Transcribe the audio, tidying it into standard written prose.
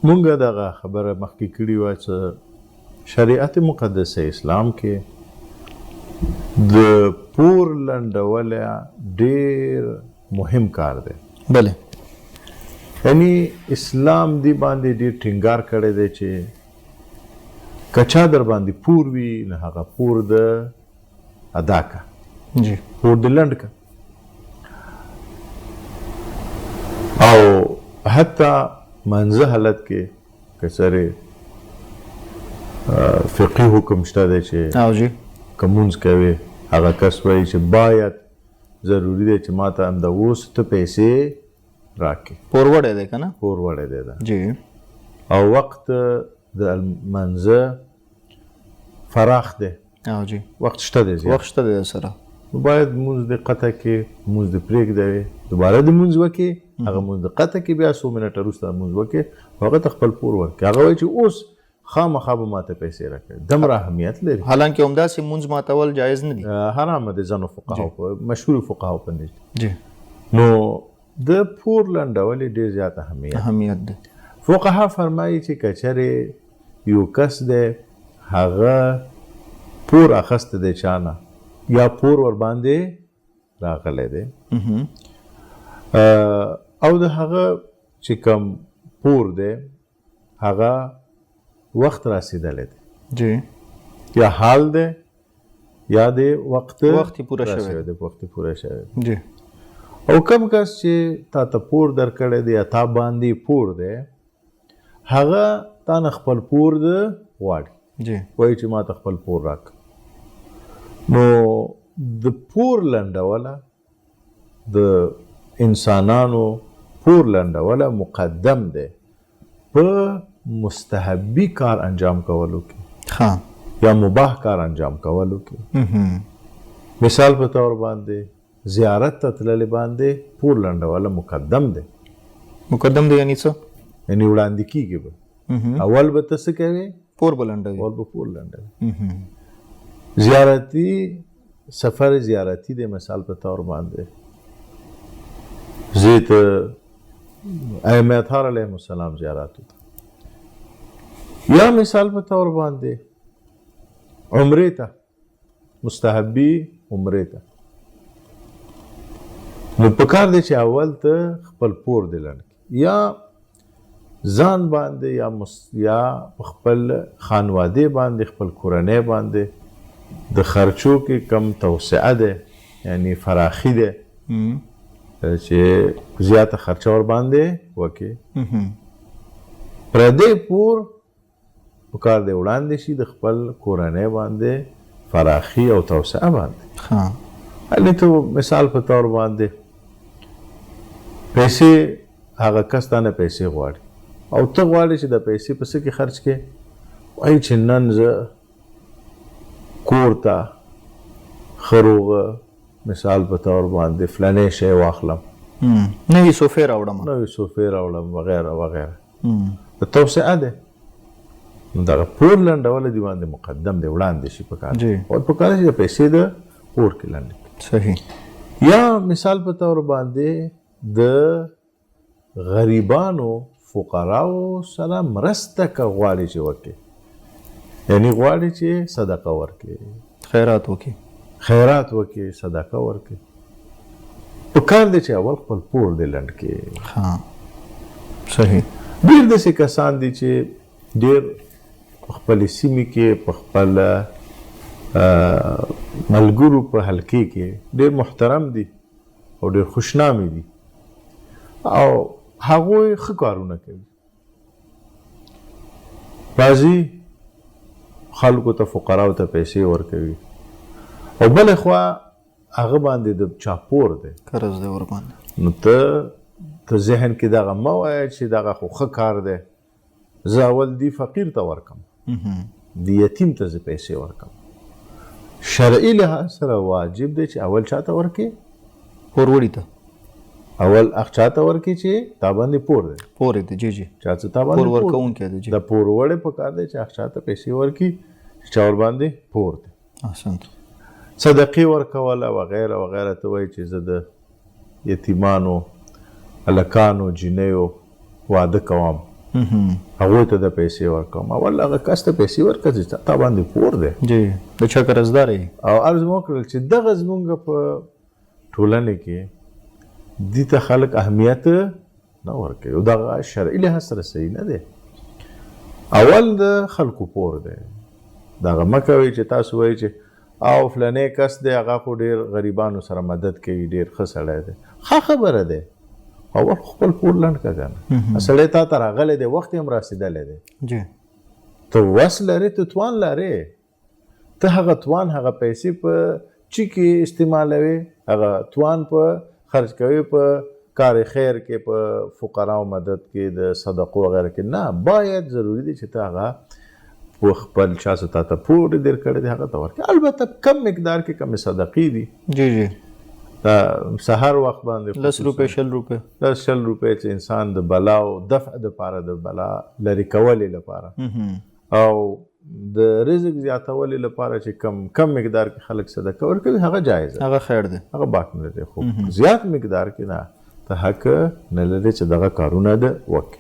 مونږ دغه خبره مخکې کړې وه چې شریعت مقدس اسلام کې د پور لنډول ډیر مهم کار دی. بله. یعنی اسلام دی باندې ډیر ټینګار کړی دی چې که چا در باندې پور وي نو هغه پور د ادا که. جی. پور د لنډ که. او حتی منځه حالت کې که چېرې فقهي حکم شته دی چې او جی که مونځ کوې، هغه کس وایي چې باید ضروري دی چې ما ته همدا اوس ته پیسې راکړې. پور وړی دی که نه؟ پور وړی دی دا. جی. او وخت د لمانځه فراخ دی. او جی. وخت شته دی زیات. وخت شته دی سره. نو باید مونځ دې قطع کې، مونځ دې پرېږدوې، دوباره دې مونځ وکړې، هغه مونځ دې قطع کې، بیا څو منټه وروسته مونځ وکړې، هغه ته خپل پور ورکړې. هغه وایي چې اوس خامخا به ماته پیسې راکړې. دمره اهمیت لري. حالانکه همداسې مونځ ماتول جایز نه دي. حرام دی ځینو فقهاو په مشهور فقهاو په نزد. جی. نو د پور لنډول یې ډېر زیات اهمیت. اهمیت دی. فقها فرمایي چې که چېرې یو کس دی هغه پور اخیستی دی چا نه یا پور ورباندې راغلی دی او د هغه چې کوم پور دی هغه وخت رسېدلی دی. جی. یا حال دی یا د وخت وخت یې پوره شوی دی. وخت یې پوره شوی دی. جی. او کوم کس چې تا ته پور درکړی دی یا تا باندې پور دی، هغه تا نه خپل پور د غواړي. جی. وایي چې ما ته خپل پور راکړه. نو د پور لنډوله، د انسانانو پور لنډوله مقدم دی په مستحبي کار انجام کولو کې. ښه. یا مباح کار انجام کولو کې. مثال په تور باندې زیارت ته تللې باندې پور لنډوله مقدم دی. مقدم دی یعنی څه؟ یعنی وړاندې کیږي به. اول به ته څه کوې؟ پور به لنډوي. اول به پور لنډوي. زیارتي سفر زیارتي دی مثال په تور باندې زه ته ائمه اطهار علیهم السلام زیارت ته، یا مثال په تور باندې عمرې ته، مستحبي عمرې ته. نو پکار دی چې اول ته خپل پور دې لنډ کړې، یا ځان باندې یا په خپل خانوادې باندې، خپل کورنۍ باندې د خرچو کې کم توسعه ده، یعنی فراخي ده چې زیاته خرچه ور باندې وکړي. پردی پور پکار دی وړاندې شي د خپل کورنۍ باندې فراخي او توسعه باندې. هلې ته مثال په تور باندې پیسې هغه کس تا نه پیسې غواړي او ته غواړې چې د پیسې په څه کې خرچ کړې، وایي چې نن زه کور ته ښه روغه مثال په تور باندې فلانی شی واخلم، نوې صوفې راوړم، نوې صوفې راوړم وغیره وغیره. د توسعه ده. نو دغه پور لنډول دی باندې مقدم دی، وړاندې شي پکار او پکار چې پیسې د پور کې لنډ کړي. صحیح. یا مثال په تور باندې د غریبانو فقراو سره مرسته که غواړي چې وکړي، یعنی غواړي چې صدقه ورکړي، خیرات وکړي، خیرات وکړي، صدقه ورکړي، پکار دی چې اول خپل پور دې لنډ کړي. ها صحیح. ډېر داسې کسان دي چې ډېر په خپلې سیمې کې، په خپل ملګرو په حلقې کې ډېر محترم دي او ډېر خوشنامي دي او هغوی ښه کارونه کوي. راځي خلکو ته، فقراو ته پیسې ورکوي او بلې خوا هغه باندې د چا پور دی، قرض دی ورباندې. نو ته ذهن کې دغه مه وایه چې دغه خو ښه کار دی، زه اول دی فقیر ته ورکم، دی یتیم ته زه پیسې ورکم. شرعي لحاظ سره واجب دی چې اول چا ته ورکې؟ پور وړي ته. اول هغه چا ته ورکې چې تا باندې پور دی. پور دی، جی جی. چا چې تا باندې پور ورکوونکی دی، جی. د پور وړی په کار دی چې هغه چا ته پیسې ورکړي چې چا ورباندې پور دی. احسنت. صدقې ورکوله وغیره وغیره. ته وایي چې زه د یتیمانو، هلکانو، جینیو واده کوم، هغوی ته د پیسې ورکوم. اول هغه کس ته پیسې ورکړه چې تا باندې پور دی. جی، د چا قرضدار یې. او عرض مو وکړل چې دغه زمونږ په ټولنې کې دې ته خلک اهمیت نه ورکوي، او دغه شرعي لحاظ سره صحیح نه دی. اول د خلکو پور دی، دغه مه کوئ چې تاسو وایئ چې او فلانی کس دی هغه خو ډېر غریبانو سره مدد کوي، ډېر ښه سړی دی. ښه خبره دی، اول خپل پور لنډ کړه که نه سړی تا ته راغلی دی، وخت یې هم رسېدلی دی. جی، ته وس لرې، ته توان لرې، ته هغه توان هغه پیسې په چی کې استعمالوې، هغه توان په خرج کوې په کار خیر کې، په فقراو مدد کې، د صدقو وغیره کې. نه، باید ضروري دی چې ته هغه په خپل چا څه تا ته پور در کړی دی هغه ته ورکړې. البته کم مقدار کې کمې صدقې دي. جی جی، دا سهار وخت باندې 10 روپۍ 20 روپۍ، 10 20 روپۍ چې انسان د بلا او دفع دپاره، د بلا لرې کولې لپاره او د رزق زیاتولې لپاره چې کم کم مقدار کې خلک صدقه ورکوي هغه جایز ده، هغه خیر دی، هغه باک نه لري. خو زیات مقدار کې نه، ته حق نه لرې چې دغه کارونه د وکړې.